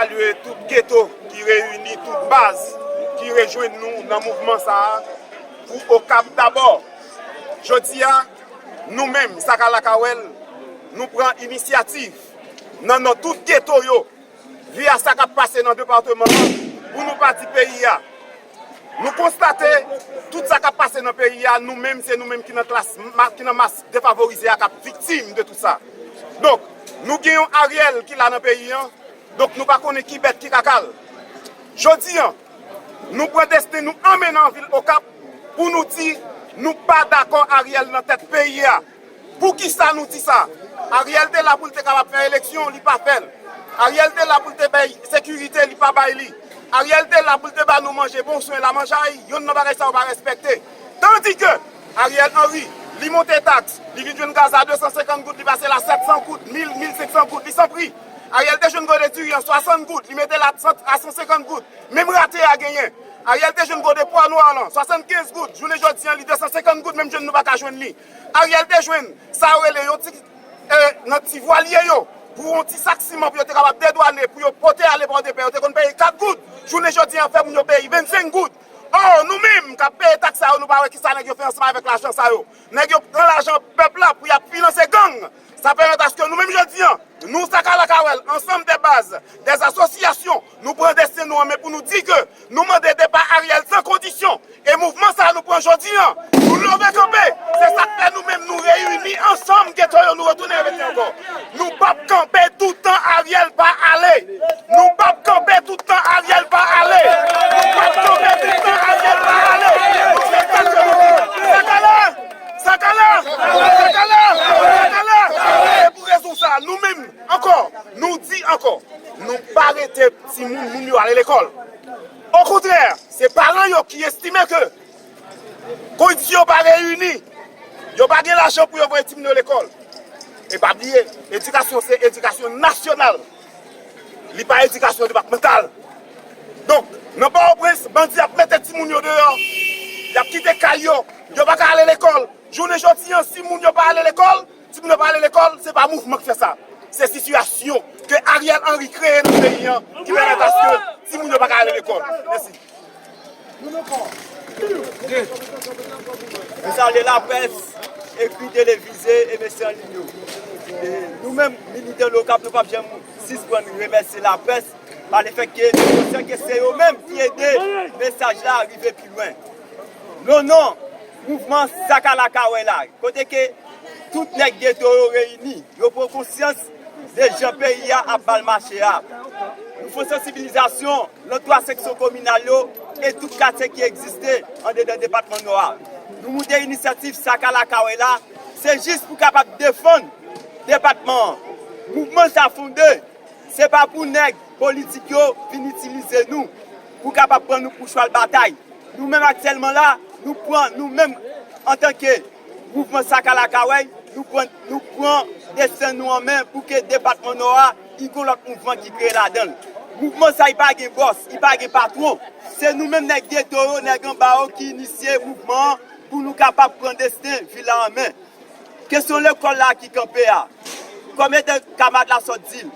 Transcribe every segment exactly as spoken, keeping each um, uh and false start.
Salye tout geto ki reyini, tout baz ki rejwenn nou nan mouvman sa a pou Okap dabò. Jodi a, nou menm, Sakalakawèl, nou pran inisyativ nan non tout geto yo, via sa k ap pase nan depatman an, pou nou pa di peyi a. Nou konstate tout sa k ap pase nan peyi a, nou menm, se nou menm ki nan klas, ma- ki nan mas defavorize a k ap viktim de tout sa. Donk, nou gen yon Ariel ki la nan peyi an, donk nou pa konnen ki bèt ki kaka l. Jodi an, nou pran desten nou an men nan vil Okap pou nou di nou pa dakò Ariel nan tèt peyi a. Poukisa nou di sa? Ariel te la pou l te kapab fè eleksyon, li pa fè l. Ariel te la pou l te bay sekirite, li pa bay li. Ariel te la pou l te ba nou manje, bon swen, lamanjay, yonn nan bagay sa yo pa respekte. Tandike Ariel Henry, li monte taks, li vin jwenn gaz a de san senkant goud, li pase l a sèt san goud, mil, mil senk san goud, li san pri. Ariel te jwenn gode diri an swasant goud, li mete l a san, a san senkant goud. Menm rate a genyen. Ariel te jwenn gode pwa nwa lan, swasannkenz goud. Jounen jodi an, li de san senkant goud, menm jwenn nou pa ka jwenn li. Ariel te jwenn sa yo rele yon ti, eh, nan ti vwalye yo, pou yon ti sak siman pou yo te kapab dedwane, pou yo pote ale Pòdepè, yo te konn peye kat goud. Jounen jodi an, fè moun yo peye vennsenk goud. Ò, nou menm k ap peye taks sa yo, nou pa wè kisa nèg yo fè ansanm avèk lajan sa yo. Nèg yo pran lajan pèp la pou y ap finanse gang. Sa pèmèt aske nou menm jodi an, nou Sakalakawèl, ansanm de baz, de asosyasyon, nou pran desten nou an men pou nou di ke nou mande depa Ariel san kondisyon. E mouvman sa a nou pran jodi an, nou leve kanpe. Se sa k fè nou menm nou reyini ansanm geto yo, nou retounen repete ankò. Nou p ap kanpe toutan Ariel pa ale. Nou p ap kanpe toutan Ariel pa ale. Nou p ap kanpe toutan Ariel pa ale. Nou fè sa ke nou vle. Sakala! Sakala! Sakala! Sakala! E pou rezon sa, nou menm, ankò, nou di ankò, nou pa rete timoun, moun yo ale lekòl. Okontrè, se paran yo ki estime ke kondisyon yo pa reyini, yo pa gen lajan pou yo voye timoun yo lekòl. E pa bliye, edikasyon se edikasyon nasyonal. Li pa edikasyon depatmantal. Donk, nan Pòtoprens, bandi ap mete timoun yo deyò. Y ap kite kay yo. Yo pa ka ale lekòl. Jounen jodi an, si moun yo pa ale lekòl, timoun yo pa ale lekòl, se pa mouvman k fè sa. Se sitiyasyon ke Ariel Henry kreye nan peyi an ki pèmèt aske timoun yo pa ka ale lekòl. Mèsi. Nou salye laprès, ekri, televize e medya an liy yo. E nou menm, militan Okap, nou p ap janm sispann remèsye laprès, pa lefètke nou konsyan ke se yo menm ki ede mesaj la rive pi lwen. Non, non, mouvman Sakalakawèl la, kote ke tout nèg geto yo reyini, yo pran konsyans de jan peyi a ap mal mache a. Nou fè sansibilizasyon nan twa seksyon kominal yo e tout katye ki egziste andedan depatman Nò a. Nou moute inisyativ Sakalakawèl la, se jis pou kapab defann depatman an. Mouvman sa fonde, se pa pou nèg politik yo vin itilize nou pou kapab pran nou pou chwal batay. Nou menm aktyèlman la, nou pran, nou menm antanke mouvman Sakalakawèl, nou pran, nou pran desten nou an men pou ke depatman Nò a, li gon lòt mouvman ki kreye ladan l. Mouvman sa, li pa gen bòs, li pa gen patwon. Se nou menm nèg geto yo, nèg anba yo ki inisye mouvman an pou nou kapab pran desten vil la an men. Kesyon lekòl la ki kanpe a, kòm etan kamarad la sot di l,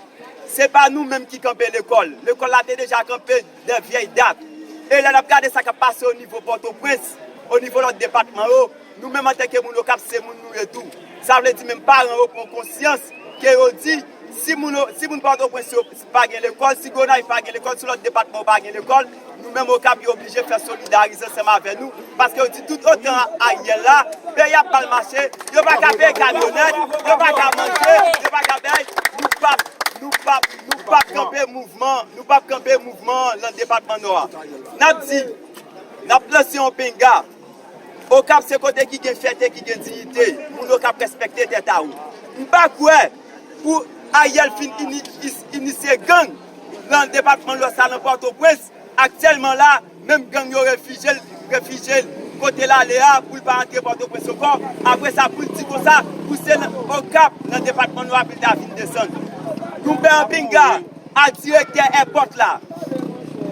se pa nou menm ki kanpe lekòl. Lekòl la te deja kanpe de vyèy dat. E lè n ap gade sa k ap pase o nivo Pòtoprens, o nivo lòt depatman yo, nou menm antanke moun Okap, se moun nou ye tou. Sa vle di menm paran yo pran konsyans ke yo di, si moun, si moun Pòtoprens yo pa gen lekòl, si Gonayiv pa gen lekòl, si lòt depatman yo pa gen lekòl, nou menm Okap, yo oblije fè solidarize ansanm avè nou, paske yo di tout otan Ariel la, peyi ap mal mache, yo pa ka peye kamyonèt, yo pa ka manje, yo pa ka bay, nou p ap, nou p ap, nou p ap kanpe mouvman, nou p ap kanpe mouvman nan depatman Nò a. N ap di, n ap lanse yon penga. Okap se kote ki gen fyète, ki gen diyite. Moun Okap respekte tèt a yo. M pa kwè pou Ariel fin ini-, is-, inisye gang nan depatman Lwès la, nan Pòtoprens, aktyèlman la, menm gang yo refijye l, refijye l kote l ale a, pou l pa antre Pòtoprens ankò. Apre sa, pou l di konsa, pou se nan Okap, nan depatman Nò a, pou l ta vin desann. Nou fè yon penga a direktè èpòt la.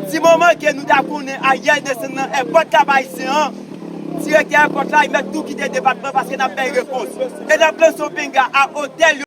Di moman ke nou ta konnen Ariel desann nan èpòt Kap Ayisyen an, direktè èpòt la, li mèt tou kite depatman paske n ap bay repons. E n ap lanse yon penga a otèl yo.